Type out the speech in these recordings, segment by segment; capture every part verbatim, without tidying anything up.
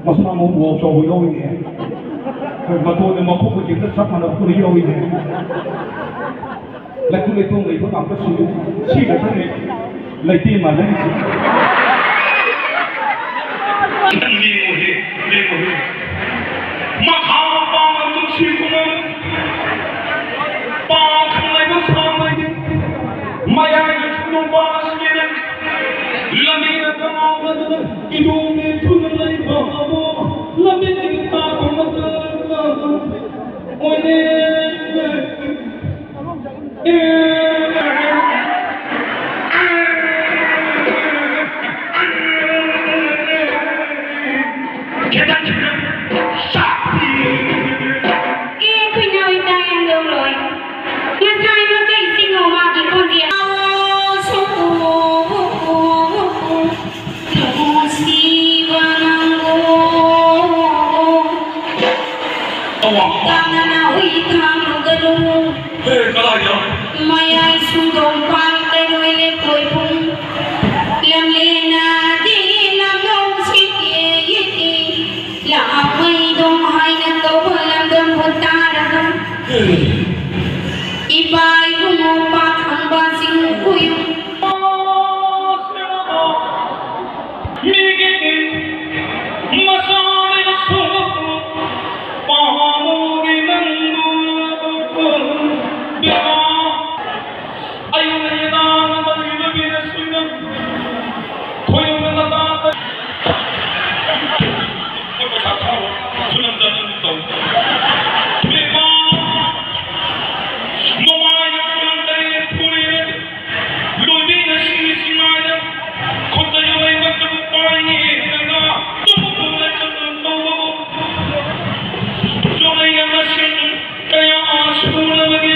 ꯃꯁꯥ ꯃꯎ ꯃꯣꯛ ꯆꯥꯎꯕ ꯌꯥꯎꯏꯅꯦ꯫ ꯑꯩꯈꯣꯏ ꯃꯇꯣꯟꯅ ꯃꯈꯣꯡꯒ ꯍꯦꯛꯇ ꯆꯞ ꯃꯥꯟꯅꯕ ꯌꯥꯎꯏꯅꯦ꯫ ꯂꯩꯈꯨ ꯂꯩꯊꯣꯡ ꯂꯩꯕ ꯉꯥꯛꯇꯁꯨ ꯁꯤ ꯈꯛꯇꯅꯦ ꯂꯩꯇꯦ ꯃꯥꯟꯅꯔꯤꯁꯦ꯫ ꯈꯤꯇꯪ ꯂꯦꯡꯉꯨꯍꯦ, ꯂꯦꯡꯉꯨꯍꯦ꯫ ꯃꯈꯥ ꯃꯄꯥꯡ ꯑꯗꯨꯝ ꯁꯤ ꯀꯨꯝꯍꯩ꯫ ꯄꯥꯈꯪ ꯂꯩꯕ ꯁꯥꯡꯕꯒꯤ ꯃꯌꯥꯏꯗ ꯅꯨꯄꯥ ꯑꯁꯤꯅ ꯂꯝꯕꯤꯗ ꯀꯅꯥꯒꯗꯨꯅ ꯏꯗꯣꯝꯅꯦ ꯊꯨꯅ ꯂꯩꯕ ꯑꯃ ꯂꯝꯕꯤꯗ ꯇꯥꯕ ꯃꯇꯝꯗ ꯑꯣꯏꯔꯦ꯫ ꯈꯤꯇꯪ ꯈꯤꯇꯪ ꯆꯥꯛꯄꯤ꯫ ꯑꯦ, ꯑꯩꯈꯣꯏ ꯏꯅꯥꯎ ꯏꯅꯥꯎ ꯇꯥꯅꯅ ꯍꯨꯏ ꯊꯥꯡꯂꯨꯒꯅꯨ꯫ ꯀꯗꯥꯏꯗ? ꯃꯌꯥꯏ ꯁꯨꯡꯗꯣꯡ ꯄꯥꯟ ꯀꯩꯔꯣꯏ ꯂꯩꯀꯣꯏ ꯄꯨꯡ꯫ ꯂꯝꯂꯦꯟꯅꯗꯤ ꯂꯝꯂꯧ ꯁꯤꯠꯇꯦ ꯌꯦꯠꯇꯦ꯫ ꯂꯥꯛꯃꯩꯗꯣꯡ ꯍꯥꯏꯅ ꯀꯧꯕ ꯂꯝꯗꯝ ꯍꯨꯠ ꯇꯥꯔꯒ꯫ ꯏꯄꯥ ꯏꯕꯨꯡꯉꯣ ꯄꯥꯈꯪꯕꯁꯤꯡ ꯈꯨꯌꯨꯝ꯫ ꯃꯤꯒꯤ ꯃꯆꯥꯅꯤ ꯁꯣꯛꯄ ꯄꯥꯝꯃꯨꯔꯤ ꯅꯪꯕꯨ ꯕꯦꯝꯃ꯫ ꯑꯌꯨꯛ ꯉꯟꯇꯥꯅ ꯃꯗꯨꯒꯤ ꯅꯨꯄꯤꯅ ꯁꯨꯏꯅ ꯈꯣꯏꯔꯨꯝꯅ ꯃꯇꯥꯗ ꯄꯩꯁꯥ ꯊꯥꯔꯣ꯫ ꯈꯨꯂꯪ ꯆꯥꯅꯕ ꯇꯧ꯫ ꯕꯦꯝꯃ, ꯃꯃꯥꯏꯅ ꯈꯨꯂꯪ ꯇꯔꯦꯠ ꯄꯨꯔꯦꯅ ꯂꯣꯏꯕꯤꯅ ꯁꯤꯔꯤꯁꯤꯉꯥꯏꯗ ꯈꯨꯠꯇ ꯌꯣꯜꯂꯛꯏꯕ ꯇꯕꯨ ꯄꯥꯏꯅꯤ ꯍꯦꯟꯅ ꯇꯨꯝꯕ ꯄꯨꯝꯅ ꯆꯠꯇꯨꯅ ꯇꯧꯕꯕꯨ ꯌꯣꯜꯂꯛꯏꯕ ꯃꯁꯤꯡ ꯀꯌꯥ ꯁꯨꯔꯕꯒꯦ?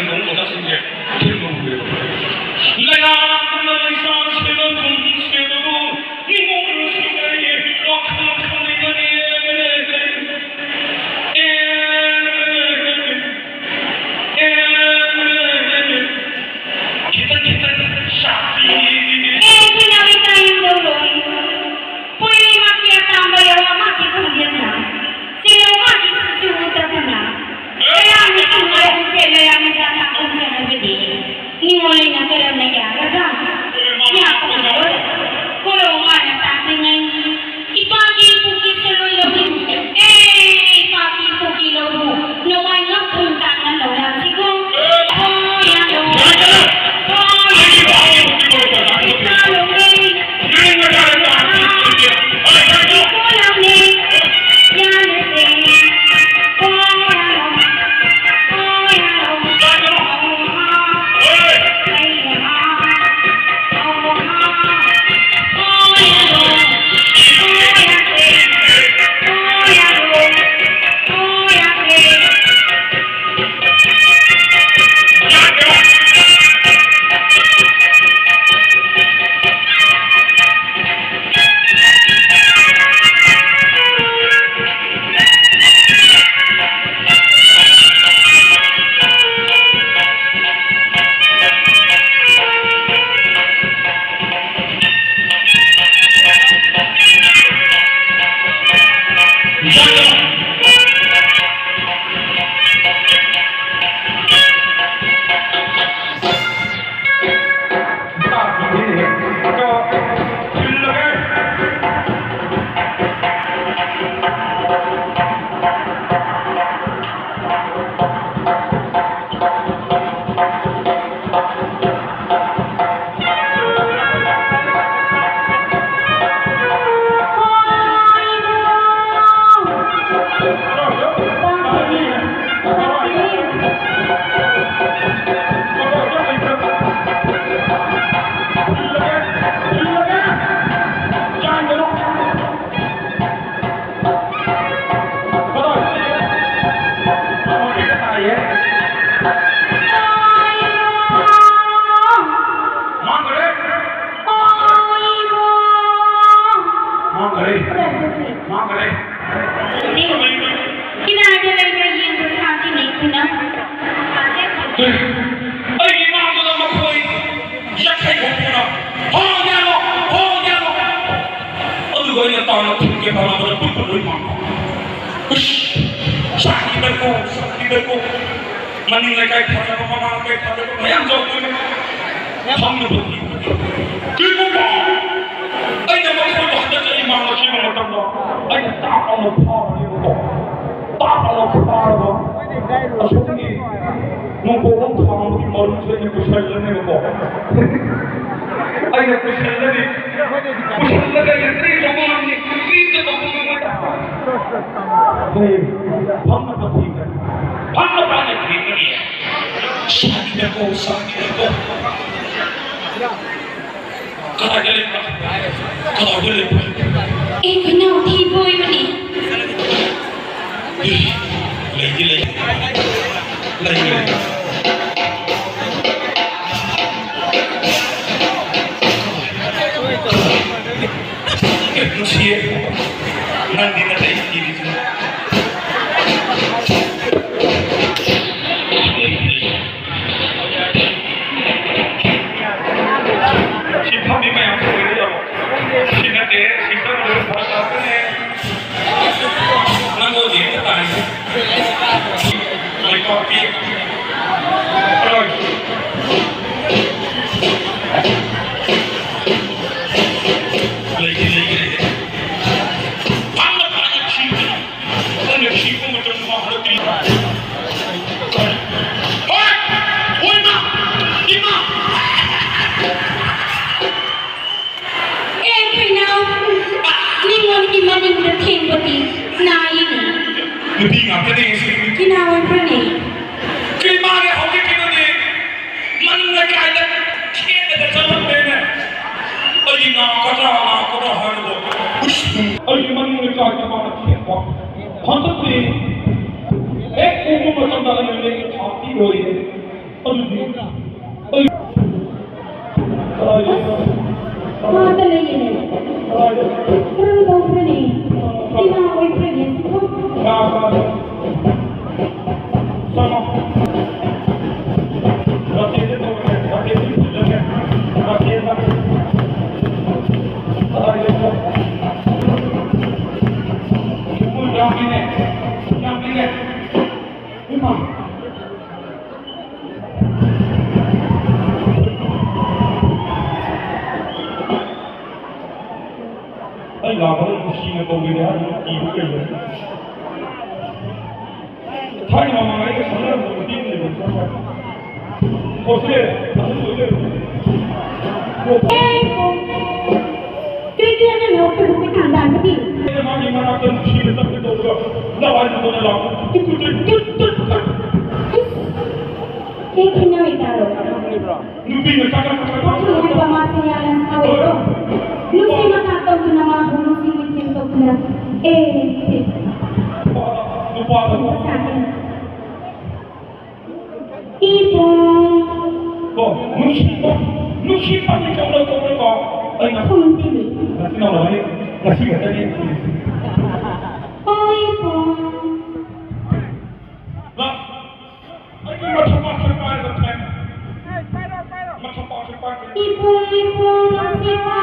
ꯑꯣꯖꯥꯁꯤꯡꯁꯦ ꯊꯤꯟꯕ ꯉꯝꯗꯦꯕ꯫ ꯂꯩꯔꯥꯛꯅ ꯏꯆꯥ ꯁꯦꯟꯅꯒꯨꯝ ꯁꯦꯟꯅꯕꯨ ꯏꯃꯨꯡꯁꯤꯡ ꯑꯩ ꯋꯥꯈꯜ ꯈꯜꯂꯤꯕꯅꯤ꯫ ꯈꯤꯇꯪ ꯈꯤꯇꯪ ꯆꯥꯛꯄꯤ꯫ ꯑꯦ, ꯏꯆꯤꯟ ꯏꯅꯥꯎ ꯏꯆꯥ ꯌꯨꯝꯗ ꯂꯣꯏ꯫ ꯄꯨꯔꯤ ꯃꯥꯒꯤ ꯑꯇꯥꯡꯕ ꯌꯥꯎꯕ ꯃꯥꯒꯤ ꯈꯣꯡꯖꯦꯜꯅ꯫ ꯁꯦꯜ ꯃꯥꯒꯤ ꯁꯨꯁꯨ ꯎꯗꯕꯅ꯫ ꯃꯌꯥꯝꯅ ꯊꯨꯡꯉꯥꯏ ꯎꯆꯦ ꯃꯌꯥꯝꯅ ꯆꯥꯅ ꯀꯨꯝꯖꯅꯕꯗꯤ꯫ ꯂꯣꯏ ꯃꯥꯡꯉꯦ꯫ ꯎꯁ! ꯁꯥꯈꯤꯗꯀꯣ, ꯁꯥꯈꯤꯗꯀꯣ꯫ ꯃꯅꯤꯡ ꯂꯩꯀꯥꯏ ꯊꯥꯖꯕ, ꯃꯃꯥꯡ ꯂꯩꯀꯥꯏ ꯊꯥꯖꯕ ꯃꯌꯥꯝ ꯌꯥꯎꯗꯣꯏꯅꯦ꯫ ꯐꯝꯅꯕ ꯊꯤꯕ꯫ ꯀꯔꯤꯒꯨꯝꯕ ꯑꯩꯅ ꯃꯈꯣꯏꯕꯨ ꯍꯟꯗꯛ ꯆꯍꯤ ꯃꯥꯡꯂꯛꯈꯤꯕ ꯃꯇꯝꯗ ꯑꯩꯅ ꯇꯥꯞ ꯑꯃ ꯐꯥꯕꯅꯦꯕꯀꯣ꯫ ꯇꯥꯞ ꯑꯃ ꯐꯥꯔꯒ ꯑꯁꯣꯝꯒꯤ ꯅꯣꯡꯄꯣꯛꯂꯣꯝ ꯊꯥꯡꯕꯒꯤ ꯃꯔꯨꯁꯦ ꯑꯩꯅ ꯄꯨꯁꯜꯂꯅꯦꯕꯀꯣ꯫ ꯑꯩꯅ ꯄꯨꯁꯜꯂꯅꯤ꯫ ꯄꯨꯁꯜꯂꯒ ꯑꯩꯅ ꯀꯔꯤ ꯇꯧꯕ ꯉꯝꯅꯤ? ꯀꯔꯤꯝꯇ ꯇꯧꯕ ꯉꯝꯃꯣꯏ꯫ ꯍꯣꯏ, ꯐꯝꯅꯕ ꯊꯤꯕꯅꯤ꯫ ꯐꯝꯅꯕ ꯑꯩꯅ ꯊꯤꯕꯅꯤ꯫ ꯁꯥꯒꯤꯗꯀꯣ, ꯁꯥꯒꯤꯗꯀꯣ꯫ ꯀꯗꯥꯏꯗ ꯂꯩꯕ꯭ꯔꯥ? ꯀꯗꯥꯏꯗ ꯂꯩꯕ꯭ꯔꯥ? ꯑꯦ, ꯈꯣꯏꯅꯥꯎ ꯊꯤꯕ ꯑꯣꯏꯕꯅꯦ꯫ ꯂꯩꯗꯤ ꯂꯩ꯫ ꯂꯩ, ꯂꯩ꯫ ꯅꯨꯡꯁꯤꯌꯦ꯫ ꯅꯪꯗꯤ ꯅꯇꯩ ꯊꯤꯔꯤꯁꯤꯅ꯫ ꯁꯤ ꯐꯝꯃꯤ ꯃꯌꯥꯝꯁꯦ ꯂꯣꯏꯅ ꯌꯥꯎꯔꯣ꯫ ꯁꯤ ꯅꯠꯇꯦ, ꯁꯤ ꯆꯠꯂꯣꯏ, ꯐꯔꯛ ꯇꯥꯔꯛꯀꯅꯤ꯫ ꯅꯪꯉꯣꯟꯗ ꯍꯦꯛꯇ ꯇꯥꯏꯁꯦ꯫ ꯂꯩꯄꯥꯛꯄꯤ꯫ ꯂꯩꯇꯦ, ꯂꯩꯇꯦ, ꯂꯩꯇꯦ꯫ ꯐꯝꯃ ꯐꯝꯃ ꯊꯤꯕꯅꯤ꯫ ꯅꯪꯅ ꯊꯤꯕ ꯃꯇꯝꯗ ꯃꯥ ꯍꯜꯂꯛꯇ꯭ꯔꯤ꯫ ꯍꯣꯏ! ꯍꯣꯏ, ꯃꯥ! ꯏꯃꯥ! ꯑꯦ, ꯈꯣꯏꯅꯥꯎ, ꯅꯤꯉꯣꯜꯒꯤ ꯃꯅꯤꯡꯗ ꯊꯦꯡꯕꯗꯤ ꯅꯥꯏꯅꯦ꯫ ꯅꯨꯄꯤ ꯉꯥꯛꯇꯅꯦ ꯉꯁꯤ꯫ ꯀꯅꯥ ꯑꯣꯏꯕ꯭ꯔꯅꯦ? ꯀꯩ ꯃꯥꯅꯦ ꯍꯧꯖꯤꯛꯀꯤꯗꯨꯗꯤ? ꯃꯅꯤꯡ ꯂꯩꯀꯥꯏꯗ ꯊꯦꯡꯅꯒ ꯆꯠꯂꯝꯃꯦꯅꯦ꯫ ꯑꯩꯒꯤ ꯉꯥꯛꯀꯗ꯭ꯔꯥ, ꯉꯥꯛꯀꯗ꯭ꯔꯥ ꯍꯥꯏꯔꯒ, ꯎꯁ, ꯑꯩꯒꯤ ꯃꯅꯤꯡ ꯂꯩꯀꯥꯏꯗ ꯃꯥꯅ ꯊꯦꯡꯕ꯫ ꯍꯟꯗꯛꯇꯤ ꯍꯦꯛ ꯎꯕ ꯃꯇꯝꯗ ꯑꯩꯅ ꯂꯦꯡ ꯊꯥ ꯄꯤꯔꯣꯏꯌꯦ꯫ ꯑꯗꯨꯗꯤ ꯑꯩ ꯀꯗꯥꯏꯗ? ꯃꯥꯗ ꯂꯩꯌꯦꯅꯦ꯫ ꯀꯗꯥꯏꯗ? ꯀꯔꯝ ꯇꯧꯈ꯭ꯔꯅꯤ? ꯏꯃꯥ ꯑꯣꯏꯈ꯭ꯔꯅꯤ ꯁꯤꯕꯨ꯫ ꯀꯅꯥ, ꯀꯅꯥ? ꯆꯪꯉꯣ꯫ ꯔꯥꯀꯦꯜꯗ ꯇꯧꯔꯒꯦ, ꯔꯥꯀꯦꯜꯗ ꯄꯨꯜꯂꯒꯦ, ꯔꯥꯀꯦꯜꯗ꯫ ꯀꯗꯥꯏꯗ? ꯌꯥꯝꯃꯤꯅꯦ꯫ ꯏꯃꯥ꯫ ꯑꯩ ꯂꯥꯛꯄꯗ ꯅꯨꯡꯁꯤꯅ ꯀꯧꯒꯦꯗꯤ ꯍꯥꯏꯗꯨꯅ ꯀꯤꯕ ꯀꯩꯅꯣ? ꯊꯥꯏꯅ ꯃꯃꯥꯡꯉꯩꯒ ꯈꯪꯅꯔꯝꯕ ꯅꯨꯄꯤ ꯑꯃ ꯂꯩꯕꯗꯣ ꯈꯪꯕ꯭ꯔꯥ? ꯑꯣ, ꯁꯤ ꯂꯩꯔꯦ꯫ ꯑꯗꯨ ꯂꯣꯏ ꯂꯩꯔꯦ꯫ ꯑꯣ꯫ ꯑꯦ, ꯀ꯭ꯔꯤꯛ ꯀ꯭ꯔꯤꯛ ꯑꯅ ꯂꯧꯈꯠꯂꯨ ꯀꯩꯊꯥꯟꯗꯥꯟꯕꯗꯤ꯫ ꯑꯩꯅ ꯃꯥꯒꯤ ꯃꯅꯥꯛꯇ ꯅꯨꯡꯁꯤꯅ ꯆꯠꯀꯦ ꯇꯧꯕꯗ ꯂꯋꯥꯏꯗꯨꯗꯅ ꯂꯥꯛꯄ ꯇꯨꯛ ꯇꯨꯛ ꯇꯨꯛ ꯇꯨꯛ ꯇꯨꯛ ꯇꯨꯛ꯫ ꯏꯁ, ꯀꯩ ꯈꯦꯠꯅꯔꯤꯖꯥꯠꯅꯣ? ꯅꯨꯄꯤꯅ ꯆꯥꯛ ꯆꯥꯛ ꯆꯥꯛ ꯆꯥꯛ ꯄꯥꯈꯪ ꯑꯣꯏꯕ ꯃꯥꯁꯦ ꯌꯥꯝꯅ ꯁꯥꯎꯋꯦꯀꯣ꯫ ꯅꯨꯡꯁꯤ ꯃꯇꯥ ꯇꯧꯗꯨꯅ ꯃꯥꯕꯨ ꯅꯨꯡꯁꯤ ꯃꯊꯦꯝ ꯇꯧꯗꯨꯅ꯫ ꯑꯦ, ꯅꯨꯄꯥꯗꯣ ꯁꯥꯒꯦ꯫ ꯏꯕꯨꯡ꯫ ꯀꯣ, ꯅꯨꯡꯁꯤꯕ, ꯅꯨꯡꯁꯤꯕ ꯃꯤꯡ ꯀꯧꯔ ꯀꯧꯔ ꯀꯣ꯫ ꯑꯩꯅ ꯈꯨꯝꯗꯦꯅꯦ꯫ ꯉꯁꯤ ꯅꯧꯔꯕꯅꯤ, ꯉꯁꯤ ꯈꯛꯇꯅꯤ꯫ ꯍꯣꯏ, ꯏꯕꯨꯡ꯫ ꯂꯥꯛ꯫ ꯑꯩꯒꯤ ꯃꯊꯕꯥꯛꯁꯦ ꯄꯥꯏꯔꯒ ꯊꯦꯡ꯫ ꯃꯊꯕꯥꯛꯁꯦ ꯄꯥꯏꯔꯒ ꯏꯕꯨꯡ, ꯏꯕꯨꯡ, ꯅꯨꯡꯁꯤꯕ꯫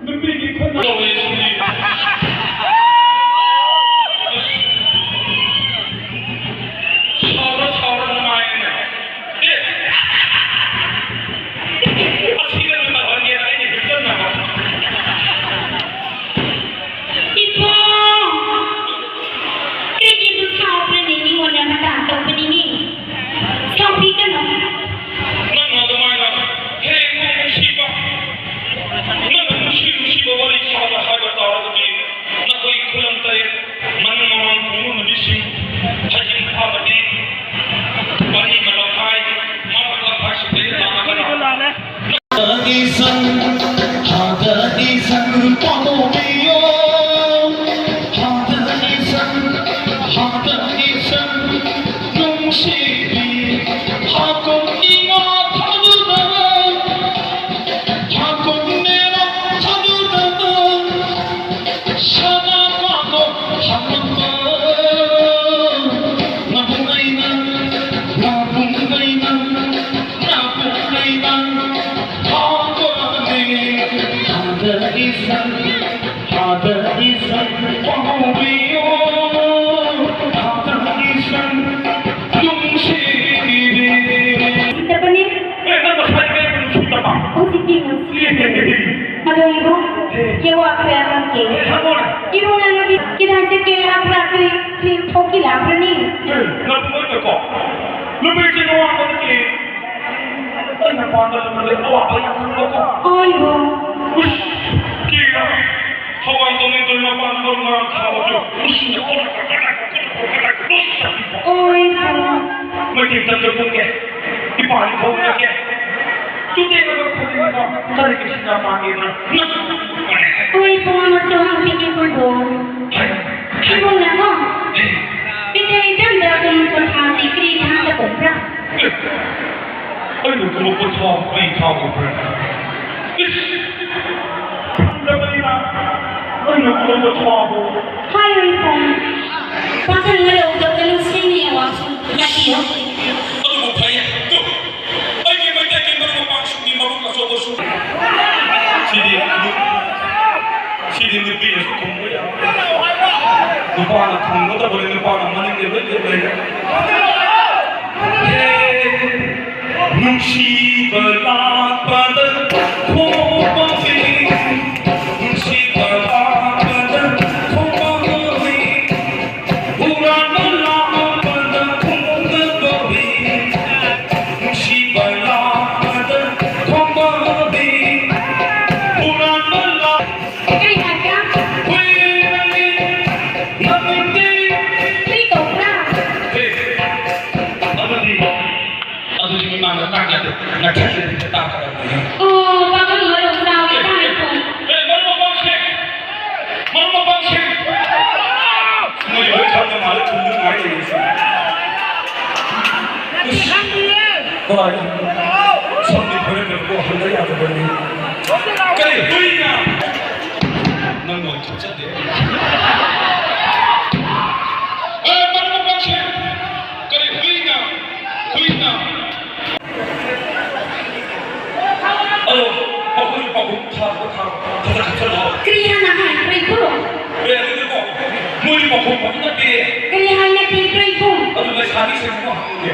ꯅꯨꯄꯤꯒꯤ ꯈꯨꯠꯅ ꯇꯧꯔꯤꯁꯤꯗꯤ꯫ ꯁꯥꯎꯔ ꯁꯥꯎꯔ ꯅꯨꯡꯉꯥꯏꯅ꯫ ꯑꯦ! ꯑꯁꯤꯗ ꯇꯧꯍꯟꯒꯦꯅ ꯑꯩꯅ ꯍꯦꯛꯆꯟꯅꯕ꯫ ꯑꯗꯒꯤ ꯁꯛ ꯍꯧꯕꯤꯌꯣ, ꯑꯗꯒꯤ ꯁꯛ ꯅꯨꯡꯁꯤꯕꯤ꯫ ꯁꯤꯠꯇꯕꯅꯤ꯫ ꯑꯦ, ꯅꯪ ꯉꯁꯥꯏ ꯀꯩ ꯅꯨꯡꯁꯤꯠꯇꯕ? ꯍꯧꯖꯤꯛꯇꯤ ꯅꯨꯡꯁꯤ꯫ ꯑꯗꯣ ꯏꯕꯨꯡ, ꯑꯦ꯫ ꯀꯦꯋꯥ ꯈꯔ ꯍꯪꯒꯦ꯫ ꯑꯦ, ꯍꯪꯉꯣꯅꯦ꯫ ꯏꯕꯨꯡ, ꯅꯪ ꯅꯨꯄꯤ ꯀꯗꯥꯏ ꯆꯠꯀꯦ ꯂꯥꯛꯄ꯭ꯔꯥ? ꯀꯔꯤ, ꯀꯔꯤ ꯊꯣꯛꯀꯦ ꯂꯥꯛꯄ꯭ꯔꯅꯤ? ꯑꯦ, ꯅꯪ ꯊꯃꯣꯏꯗꯀꯣ ꯅꯨꯄꯤꯁꯤ ꯅꯨꯡꯉꯥꯏꯕꯗꯒꯤ ꯑꯩꯅ ꯄꯥꯝꯗꯕ ꯃꯅꯨꯡꯗ ꯑꯋꯥꯕ ꯌꯥꯝ ꯈꯪꯕꯀꯣ꯫ ꯍꯣꯏꯕꯣ꯫ ꯎꯁ, ꯀꯤꯔꯥ? ꯍꯋꯥꯏ ꯇꯣꯃꯦꯇꯣ ꯃꯄꯥꯟ ꯃꯔꯨ ꯃꯔꯥꯡ ꯊꯥꯕꯁꯨ ꯎꯁꯤꯅ ꯀꯣꯠꯂꯒ ꯀꯣꯠꯂꯒ ꯀꯣꯠꯂꯒ ꯀꯣꯠꯂꯒ ꯂꯣꯏ ꯆꯥꯕꯤꯕ꯫ ꯍꯣꯏꯕꯣ꯫ ꯃꯩꯇꯩ ꯆꯠꯇ ꯄꯨꯡꯒꯦ꯫ ꯏꯄꯥ ꯏꯄꯨ ꯉꯥꯛꯀꯦ꯫ ꯇꯨꯗꯦ ꯃꯔꯨ ꯈꯨꯗꯤꯡꯃꯛ ꯀꯔꯤ ꯀꯩꯁꯤꯅ ꯄꯥꯡꯉꯦꯅ? ꯍꯣꯏ, ꯄꯨꯡ ꯑꯃꯁꯨ ꯍꯪꯕꯤꯒꯦ ꯄꯨꯔꯕꯣ? ꯍꯥꯏ꯫ ꯏꯕꯨꯡꯅꯀꯣ, ꯍꯦ꯫ ꯃꯩꯇꯩ ꯆꯟꯗ ꯀꯨꯝ ꯀꯨꯟꯊ꯭ꯔꯥꯗꯤ ꯀꯔꯤ ꯊꯥꯗ ꯀꯨꯝꯕ꯭ꯔꯥ? ꯑꯩꯕꯨ ꯀꯨꯝꯕ ꯀꯨꯟꯊ꯭ꯔꯥ ꯀꯔꯤ ꯊꯥ ꯀꯨꯝꯕ꯭ꯔꯥ? ꯏꯁ! ꯈꯪꯗꯕꯅꯤꯅ ꯑꯩꯅ ꯀꯨꯝꯕ ꯀꯨꯟꯊ꯭ꯔꯥꯕꯨ꯫ ꯍꯥꯏꯔꯣꯏ ꯄꯨꯡ꯫ ꯄꯥꯈꯪ ꯃꯔꯧꯗꯧꯗ ꯅꯨꯡꯁꯤꯅꯤ ꯋꯥꯁꯨ ꯉꯥꯛꯄꯤꯌꯣ꯫ ꯑꯗꯨꯕꯨ ꯐꯩꯌꯦ꯫ ꯇꯨ, ꯑꯩꯒꯤ ꯃꯩꯇꯩꯒꯤ ꯃꯔꯨꯞ ꯃꯄꯥꯡꯁꯤꯡꯒꯤ ꯃꯕꯨꯛ ꯑꯆꯧꯕꯁꯨ꯫ ꯁꯤꯗꯤ ꯅꯨ-, ꯁꯤꯗꯤ ꯅꯨꯄꯤꯅꯁꯨ ꯈꯨꯝꯕ ꯌꯥꯕ꯫ ꯅꯨꯄꯥꯅ ꯈꯨꯝꯒꯗꯕꯅꯤ, ꯅꯨꯄꯥꯅ ꯃꯅꯤꯡꯗ ꯂꯣꯏ ꯂꯦꯞ ꯂꯩꯔꯦ꯫ ꯍꯦ, ꯅꯨꯡꯁꯤꯕ ꯂꯥꯛꯄꯗ ꯈꯣꯝꯃꯛꯏ, ꯅꯨꯡꯁꯤꯕ ꯂꯥꯛꯄꯗ ꯈꯣꯝꯃꯛꯏ꯫ ꯍꯨꯔꯥꯟꯕ ꯂꯥꯛꯄꯗ ꯈꯣꯝꯒꯗꯧꯔꯤ, ꯅꯨꯡꯁꯤꯕ ꯂꯥꯛꯄꯗ ꯈꯣꯝꯒꯗꯧꯔꯤ꯫ ꯍꯨꯔꯥꯟꯕ ꯂꯥꯛ-, ꯀꯔꯤ ꯍꯥꯏꯕ꯭ꯔꯥ? ꯍꯨꯏ ꯅꯪꯒꯤ ꯅꯃꯤꯡꯗꯤ? ꯀꯔꯤ ꯀꯧꯕ꯭ꯔꯥ? ꯍꯦ, ꯑꯗꯨꯗꯤ ꯑꯗꯨꯗꯤ ꯃꯤꯃꯥꯡꯗ ꯇꯥꯛ ꯌꯥꯗꯦ꯫ ꯅꯊꯟꯗꯗꯤ ꯇꯥꯛꯀꯗꯕꯅꯤ꯫ ꯑꯣ, ꯄꯥꯈꯪ ꯃꯔꯧ ꯆꯥꯎꯏ ꯇꯥꯏꯀꯣ꯫ ꯑꯦ, ꯃꯔꯨꯞ ꯃꯄꯥꯡꯁꯤꯡ! ꯃꯔꯨꯞ ꯃꯄꯥꯡꯁꯤꯡ! ꯃꯣꯏ ꯂꯣꯏ ꯈꯪꯕ ꯃꯥꯜꯂꯦ, ꯊꯨꯝꯗꯨ ꯉꯥꯏ ꯂꯩꯔꯤꯁꯦ꯫ ꯏꯁ! ꯀꯃꯥꯏꯅ? ꯁꯝꯗꯤ ꯐꯣꯏꯔꯒ ꯀꯣꯛ ꯍꯟꯕ ꯌꯥꯗꯕꯅꯤ꯫ ꯀꯔꯤ ꯍꯨꯏꯅ? ꯅꯪ ꯅꯣꯏ ꯈꯪꯖꯗꯦ꯫ ꯑꯦ, ꯃꯔꯨꯞ ꯃꯄꯥꯡꯁꯤꯡ! ꯀꯔꯤ ꯍꯨꯏꯅ? ꯍꯨꯏꯅ? ꯑꯗꯣ, ꯃꯈꯣꯏ ꯄꯥꯎꯈꯨꯝ ꯊꯥꯗꯕ ꯊꯥꯔꯣ꯫ ꯐꯖ ꯈꯟꯖꯜꯂꯣ꯫ ꯀꯔꯤ ꯍꯥꯏꯅ ꯍꯥꯏꯈ꯭ꯔꯦ? ꯅꯠꯇꯦ꯫ ꯀꯔꯤ ꯍꯥꯏꯅ ꯄꯤꯕ꯭ꯔꯣ ꯏꯕꯨꯡ? ꯑꯗꯨ ꯂꯩꯁꯥꯕꯤꯁꯤꯡ ꯑꯃ ꯍꯪꯒꯦ꯫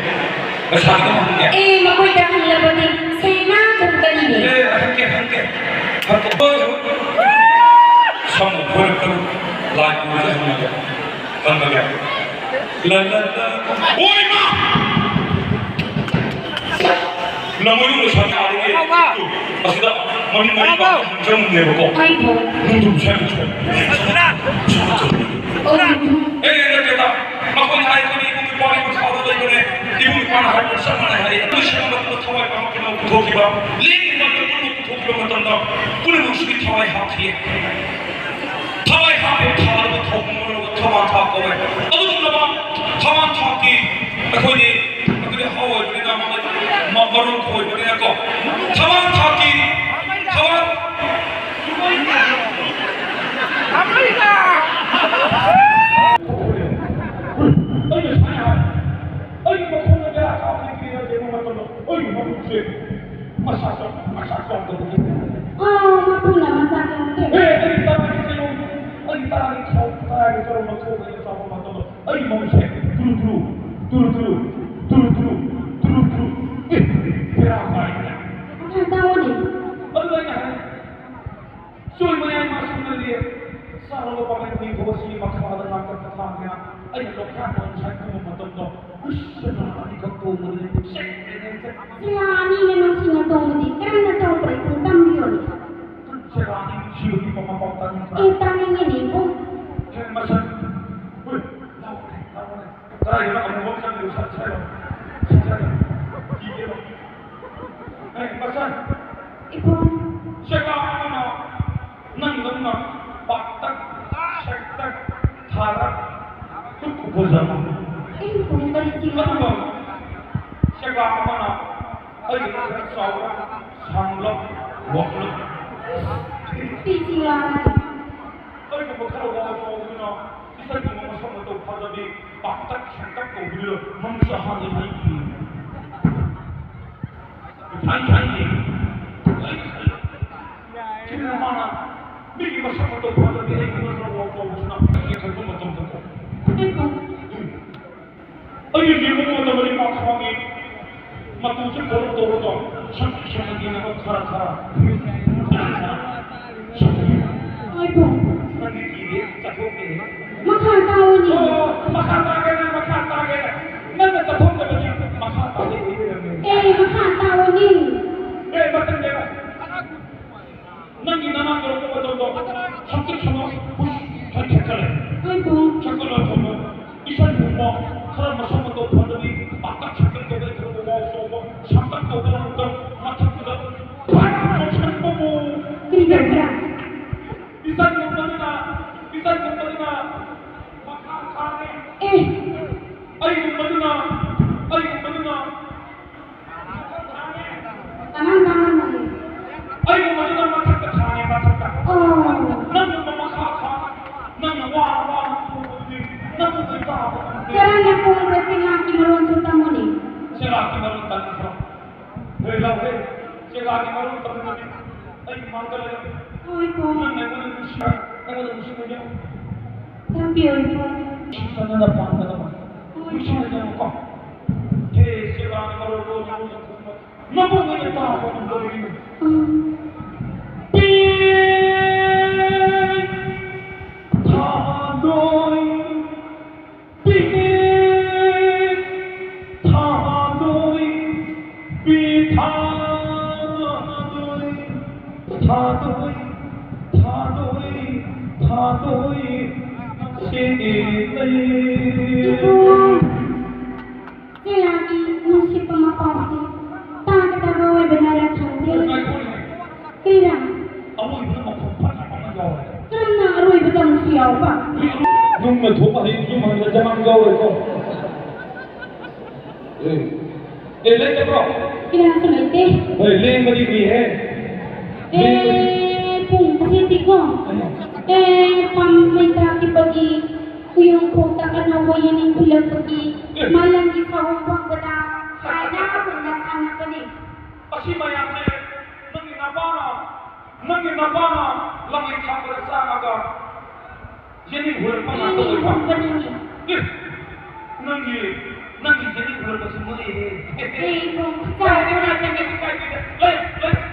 ꯂꯩꯁꯥꯕꯤ ꯑꯃ ꯍꯪꯒꯦ꯫ ꯑꯦ, ꯃꯈꯣꯏꯗ ꯍꯪꯂꯕꯗꯤ ꯁꯦꯡꯅ ꯈꯨꯝꯒꯅꯤꯅꯦ꯫ ꯑꯦ, ꯍꯪꯒꯦ, ꯍꯪꯒꯦ꯫ ꯍꯪꯒꯦ꯫ ꯁꯝ ꯈꯣꯏꯔꯛꯇꯕ ꯂꯥꯏ ꯄꯨꯔꯒ ꯍꯪꯒꯦ꯫ ꯍꯪꯒꯦ꯫ ꯂ, ꯂ, ꯂ꯫ ꯑꯣꯏ ꯃꯥ! ꯂꯝꯃꯣꯏꯅꯨꯡ ꯂꯩꯁꯥꯕꯤ ꯑꯥꯗꯒꯤ ꯑꯁꯤꯗ ꯃꯃꯤꯠ ꯃꯔꯤ ꯄꯥꯟꯕ ꯍꯪꯖꯝꯅꯦꯕꯀꯣ꯫ ꯍꯣꯏ, ꯏꯕꯨꯡ꯫ ꯅꯨꯡꯗꯨꯝ ꯁꯦꯝ ꯆꯣ꯫ ꯑꯣ, ꯏꯕꯨꯡ꯫ ꯑꯦ, ꯅꯠꯇꯦꯗ꯫ ꯃꯈꯣꯏꯅ ꯍꯥꯏ, "ꯑꯩꯈꯣꯏꯗꯤ ꯏꯕꯨꯡ ꯏꯄ꯭ꯋꯥꯒꯤ ꯃꯈꯥꯗ ꯂꯩꯕꯅꯦ꯫ ꯏꯕꯨꯡ ꯏꯄ꯭ꯋꯥꯅ ꯍꯥꯏꯕ ꯆꯞ ꯃꯥꯟꯅꯩ" ꯍꯥꯏ꯫ ꯑꯗꯨ ꯁꯤꯒꯨꯝꯕ ꯊꯋꯥꯏ ꯄꯥꯟꯕ ꯄꯨꯝꯅꯃꯛ ꯄꯨꯊꯣꯛꯈꯤꯕ, ꯂꯦꯡꯗꯕ ꯄꯨꯝꯅꯃꯛ ꯄꯨꯊꯣꯛꯈꯤꯕ ꯃꯇꯝꯗ ꯄꯨꯝꯅꯃꯛꯁꯤꯒꯤ ꯊꯋꯥꯏ ꯍꯥꯞꯈꯤ꯫ ꯊꯋꯥꯏ ꯍꯥꯞꯄ ꯊꯥꯗꯕ ꯊꯧꯕ ꯃꯔꯨ ꯊꯧꯕꯥꯟ ꯊꯥꯛ ꯀꯧꯋꯦ꯫ ꯑꯗꯨꯒꯨꯝꯂꯕ ꯊꯧꯕꯥꯟ ꯊꯥꯛꯀꯤ ꯑꯩꯈꯣꯏꯗꯤ, ꯑꯩꯈꯣꯏꯗꯤ ꯍꯧ ꯑꯣꯏꯕꯅꯤꯅ, ꯃ-, ꯃꯔꯨꯝ ꯈꯣꯏꯕꯅꯤꯅꯀꯣ꯫ ꯊꯧꯕꯥꯟ ꯊꯥꯛꯀꯤ ꯊꯧꯕꯥꯟ ꯑꯩꯅ ꯁꯨꯃꯥꯏꯅ ꯍꯥꯏ, ꯑꯩꯒꯤ ꯃꯈꯣꯡꯗ ꯕꯦꯔꯥ ꯀꯥꯕꯗꯒꯤ ꯀꯔꯤꯔ ꯌꯦꯡꯕ ꯃꯇꯝꯗ ꯑꯩꯒꯤ ꯃꯈꯣꯡꯁꯦ ꯃꯁꯥ ꯆꯥꯎ-, ꯃꯁꯥ ꯆꯥꯎꯗꯕꯒꯤ꯫ ꯑꯥ, ꯃꯄꯨꯅ ꯃꯆꯥ ꯂꯧꯗꯦ꯫ ꯑꯦ, ꯑꯩꯒꯤ ꯇꯔꯥꯒꯤ ꯆꯦꯔꯧ, ꯑꯩꯒꯤ ꯇꯔꯥꯒꯤ ꯆꯦꯔꯧ, ꯇꯔꯥꯒꯤ ꯆꯦꯔꯧ ꯂꯧꯊꯣꯛꯑꯒ ꯑꯩꯅ ꯆꯥꯕ ꯃꯇꯝꯗ ꯑꯩꯒꯤ ꯃꯃꯤꯠꯁꯦ ꯇꯨꯔꯨ ꯇꯨꯔꯨ, ꯇꯨꯔꯨ ꯇꯨꯔꯨ, ꯇꯨꯔꯨ ꯇꯨꯔꯨ, ꯇꯨꯔꯨ ꯇꯨꯔꯨ꯫ ꯑꯦ, ꯕꯦꯔꯥ ꯀꯥꯏꯅꯦ꯫ ꯑꯗꯨ ꯇꯥꯎꯑꯣꯅꯦ꯫ ꯑꯗꯨ ꯑꯩꯅ ꯍꯥꯏ, ꯆꯣꯏ ꯃꯌꯥꯏ ꯃꯥꯁꯨꯝꯅꯗꯤ ꯆꯥꯔꯕ ꯄꯥꯃꯦꯟ ꯅꯤꯡꯊꯧ ꯑꯁꯤ ꯃꯈꯥꯗ ꯉꯥꯛꯇ ꯄꯣꯊꯥꯗꯅ ꯑꯩꯅ ꯂꯣꯛꯈꯥꯛ ꯉꯁꯥꯏ ꯈꯨꯝꯕ ꯃꯇꯝꯗ, ꯎꯁ, ꯁꯅꯥ ꯑꯅꯤꯈꯛ ꯇꯣꯡꯕꯗꯨꯗꯤ ꯄꯨꯛꯆꯦꯛ ꯆꯦꯛꯅꯩ꯫ ꯁꯅꯥ ꯑꯅꯤꯅ ꯅꯨꯡꯁꯤꯅ ꯇꯣꯡꯕꯗꯤ ꯀꯔꯝꯅ ꯇꯧꯕ꯭ꯔꯥ? ꯏꯕꯨꯡ, ꯇꯝꯕꯤꯌꯣꯅꯦ꯫ ꯁꯅꯥ ꯑꯅꯤ ꯅꯨꯡꯁꯤꯕꯒꯤ ꯃꯃꯥ ꯄꯥꯎ ꯇꯥꯅꯤꯡꯕ꯭ꯔꯥ? ꯑꯦ, ꯇꯥꯅꯤꯡꯉꯦꯅꯦ, ꯏꯕꯨꯡ꯫ ꯑꯦ, ꯃꯁꯛ, ꯍꯣꯏ, ꯂꯥꯎꯅꯦ, ꯂꯥꯎꯅꯦ꯫ ꯀꯗꯥꯏꯗꯅꯣ ꯑꯃꯨꯕ ꯑꯃ ꯆꯪꯉꯤꯗꯣ? ꯁꯠ ꯁꯠ ꯁꯠ ꯁꯠ꯫ ꯀꯤꯒꯦꯔꯣ? ꯑꯦ, ꯃꯆꯟ꯫ ꯏꯕꯨꯡ꯫ ꯁꯦꯒꯥ ꯑꯃꯅ ꯅꯪꯗꯧꯅ ꯄꯥꯛꯇꯛ, ꯁꯦꯛꯇꯛ, ꯊꯥꯔꯛ, ꯇꯨꯛ ꯐꯖꯕ꯫ ꯑꯦ, ꯏꯕꯨꯡ, ꯀꯔꯤ ꯆꯤꯡ-? ꯑꯗꯨꯒ ꯁꯦꯒꯥ ꯑꯃꯅ ꯑꯩꯒꯤ ꯈꯔ ꯆꯥꯎꯔꯞ, ꯁꯥꯡꯂꯞ, ꯋꯥꯡꯂꯞ꯫ ꯄꯤ ꯆꯤꯡ-? ꯑꯩꯒꯨꯝꯕ ꯈꯔ ꯋꯥꯡ ꯆꯥꯎꯕꯗꯨꯅ ꯏꯁꯩꯒꯨꯝꯕ ꯃꯁꯛ ꯃꯇꯧ ꯐꯖꯕꯤ, ꯄꯥꯛꯇꯛ ꯁꯦꯡꯇꯛ ꯇꯧꯕꯤꯗꯨꯅ ꯃꯃꯤꯠꯁꯨ ꯍꯥꯡꯉꯤ ꯍꯥꯏ꯫ ꯁꯥꯏ ꯁꯥꯏ ꯌꯦꯡꯉꯤ꯫ ꯂꯣꯏꯅ ꯈꯜꯂꯤ꯫ ꯁꯤꯅ ꯃꯥꯅ ꯃꯤꯒꯤ ꯃꯁꯛ ꯃꯇꯧ ꯐꯖꯕꯤ ꯑꯩꯒꯤ ꯅꯠꯇ꯭ꯔ ꯋꯥꯎ ꯇꯧꯕꯁꯤꯅ ꯑꯩꯒꯤ ꯈꯟꯕ ꯃꯇꯝꯗꯀꯣ꯫ ꯁꯤ ꯐꯣꯂꯣ ꯇꯧꯔꯒ ꯁꯛ ꯁꯛꯅ ꯌꯦꯡꯉꯒ ꯈꯔ ꯈꯔ꯫ ꯍꯣꯏ ꯄꯨꯡ꯫ ꯅꯪꯗꯤ ꯀꯤꯗꯦ, ꯆꯠꯊꯣꯛꯀꯦ꯫ ꯃꯈꯥ ꯇꯥꯎꯅꯤ꯫ ꯑꯣ, ꯃꯈꯥ ꯇꯥꯒꯦꯅ, ꯃꯈꯥ ꯇꯥꯒꯦꯅ꯫ ꯅꯪꯅ ꯆꯠꯊꯣꯛꯇꯕꯒꯤ ꯃꯈꯥ ꯇꯥꯒꯦ ꯂꯩꯔꯝꯃꯦ꯫ ꯑꯦ ꯃꯈꯥ ꯇꯥꯎꯅꯤ꯫ ꯑꯦ, ꯃꯊꯪꯗ ꯅꯪꯒꯤ ꯅꯃꯥꯡ ꯌꯧꯔꯛꯄ ꯃꯇꯝꯗ ꯍꯛꯆꯤꯠ ꯁꯅꯧ ꯍꯨꯏ ꯈꯟꯈꯠꯈ꯭ꯔꯦ꯫ ꯍꯣꯏ ꯄꯨꯡ꯫ ꯁꯛꯀꯠꯂ ꯊꯝꯃꯣ꯫ ꯏꯁꯟꯒꯨꯝꯕ ꯈꯔ ꯃꯁꯛ ꯃꯇꯧ ꯐꯖꯕꯤ ꯄꯥꯛꯇꯛ ꯁꯛꯇꯛ ꯇꯧꯕ ꯈꯔ ꯃꯃꯥꯎ ꯆꯥꯎꯕ ꯁꯥꯡꯇꯛ ꯇꯧꯕ ꯃꯇꯝ ꯃꯊꯛꯇꯨꯗ ꯐꯥꯏꯔ ꯂꯧꯁꯟꯕꯕꯨ꯫ ꯀꯔꯤ ꯇꯧꯕ꯭ꯔꯥ? ꯏꯁꯟꯒꯨꯝꯕꯗꯨꯅ, ꯏꯁꯟꯒꯨꯝꯕꯗꯨꯅ ꯃꯈꯥ ꯊꯥꯔꯦ꯫ ꯑꯦ ꯑꯩꯒꯨꯝꯕꯗꯨꯅ, ꯑꯩꯒꯨꯝꯕꯗꯨꯅ ꯀꯅꯥ ꯀꯅꯥꯅꯣ? ꯑꯩꯒꯨꯝꯕꯗꯨꯅ ꯃꯊꯛꯇ ꯊꯥꯔꯦ, ꯃꯊꯛꯇ꯫ ꯑꯣ꯫ ꯅꯪꯒꯨꯝꯕ ꯃꯈꯥ ꯊꯥ, ꯅꯪꯅ ꯋꯥꯅ ꯋꯥꯅ ꯊꯣꯛꯄꯗꯨꯗꯤ ꯅꯪꯕꯨ ꯀꯩ ꯇꯥꯕ ꯉꯝꯗꯦ꯫ ꯀꯔꯝꯅ ꯄꯣꯡꯕ ꯆꯤꯡꯉꯥꯛꯀꯤ ꯃꯔꯣꯟꯁꯨ ꯇꯝꯃꯨꯅꯦ꯫ ꯆꯦꯔꯥꯛꯀꯤ ꯃꯔꯣꯟ ꯇꯝꯕꯤꯕ꯭ꯔꯣ? ꯍꯣꯏ, ꯂꯥꯎꯍꯦ꯫ ꯆꯦꯔꯥꯛꯀꯤ ꯃꯔꯣꯟ ꯇꯝꯕꯤꯕꯗꯤ ꯑꯩ ꯃꯥꯡꯗ ꯂꯩꯔꯝꯃꯤ꯫ ꯍꯣꯏ ꯄꯨꯡ꯫ ꯅꯪꯅ ꯑꯩꯉꯣꯟꯗ ꯅꯨꯡꯁꯤꯕ, ꯑꯩꯉꯣꯟꯗ ꯅꯨꯡꯁꯤꯕ ꯌꯥꯎ꯫ ꯇꯝꯕꯤꯌꯨ ꯄꯨꯡ꯫ ꯅꯪꯅ ꯄꯥꯝꯒꯗꯕ꯫ ꯅꯨꯡꯁꯤꯅ ꯌꯥꯎꯀꯣ꯫ ꯍꯦ, ꯆꯦꯔꯥꯛꯀꯤ ꯃꯔꯣꯟ ꯂꯣꯟ ꯂꯣꯟ ꯂꯣꯟ꯫ ꯅꯕꯨꯡ ꯑꯣꯏꯅ ꯇꯥꯕ ꯉꯝꯗꯕꯒꯤꯅꯤ꯫ ꯎꯝ꯫ ꯄꯤ ꯊꯥꯗꯣꯏ, ꯄꯤ ꯊꯥꯗꯣꯏ, ꯄꯤ ꯊꯥꯗꯣꯏ, ꯊꯥꯗꯣꯏ, ꯊꯥꯗꯣꯏ, ꯊꯥꯗꯣꯏ, ꯁꯤꯗꯤ ꯂꯩ꯫ ꯏꯕꯨꯡ꯫ ꯆꯦꯔꯥꯛꯀꯤ ꯅꯨꯡꯁꯤꯠꯄ ꯃꯄꯥꯎꯁꯤ ꯇꯥꯒꯗꯕ ꯑꯣꯏꯕꯅꯔ ꯈꯪꯗꯦ꯫ ꯀꯩꯔꯥ? ꯑꯔꯣꯏꯕꯗ ꯃꯈꯣꯟ ꯐꯖꯕ ꯑꯃ ꯌꯥꯎꯔꯦ꯫ ꯀꯔꯝꯅ ꯑꯔꯣꯏꯕꯗ ꯑꯃꯨꯛꯁꯨ ꯌꯥꯎꯕ? ꯅꯨꯡꯅ ꯊꯣꯛꯄ ꯍꯩ ꯌꯨꯝ ꯍꯟꯕ ꯖꯃꯥꯟ ꯌꯥꯎꯔꯦꯀꯣ꯫ ꯑꯦ, ꯑꯦ, ꯂꯩꯇꯕ꯭ꯔꯣ? ꯀꯌꯥꯁꯨ ꯂꯩꯇꯦ꯫ ꯍꯣꯏ, ꯂꯦꯡꯕꯗꯤ ꯎꯏꯍꯦ꯫ ꯂꯦꯡꯕꯗꯤ꯫ ꯑꯦ, ꯄꯨꯡ ꯑꯁꯤꯗꯤꯀꯣ꯫ ꯑꯦ, ꯄꯥꯝꯃꯩ ꯇꯥꯈꯤꯕꯒꯤ ꯀꯨꯌꯣꯡ ꯈꯣꯛꯇ ꯑꯅꯧꯕ ꯌꯦꯅꯤꯡ ꯈꯨꯜꯂꯛꯄꯒꯤ ꯃꯥꯂꯪꯒꯤ ꯁꯥꯍꯣꯡ ꯐꯪꯕꯗ ꯍꯥꯏꯅ ꯍꯨꯟꯅ ꯁꯥꯟꯅꯕꯅꯤ꯫ ꯑꯁꯤ ꯃꯌꯥꯝꯁꯦ ꯅꯪꯒꯤ ꯅꯄꯥꯅ, ꯅꯪꯒꯤ ꯅꯄꯥꯅ ꯂꯃꯩ ꯊꯥꯡꯕꯗ ꯆꯥꯝꯃꯒ ꯌꯦꯅꯤꯡ ꯍꯨꯜꯂꯛꯄ ꯉꯥꯛꯇ ꯑꯣꯏꯕ꯫ ꯌꯦꯅꯤꯡ ꯍꯨꯟꯕꯅꯤꯅꯦ꯫ ꯑꯦ, ꯅꯪꯒꯤ ꯅꯪꯒꯤ ꯖꯦꯅꯤ ꯈꯨꯔꯨꯝꯕꯁꯨ ꯃꯨꯠꯂꯤꯍꯦ꯫ ꯑꯩ ꯈꯣꯡ ꯈꯨꯠ ꯀꯥꯏꯗꯦ, ꯆꯥꯝꯃ ꯀꯥꯏꯗꯦ, ꯀꯥꯏꯗꯦ, ꯀꯥꯏꯗꯦ꯫ ꯂꯩ, ꯂꯩ꯫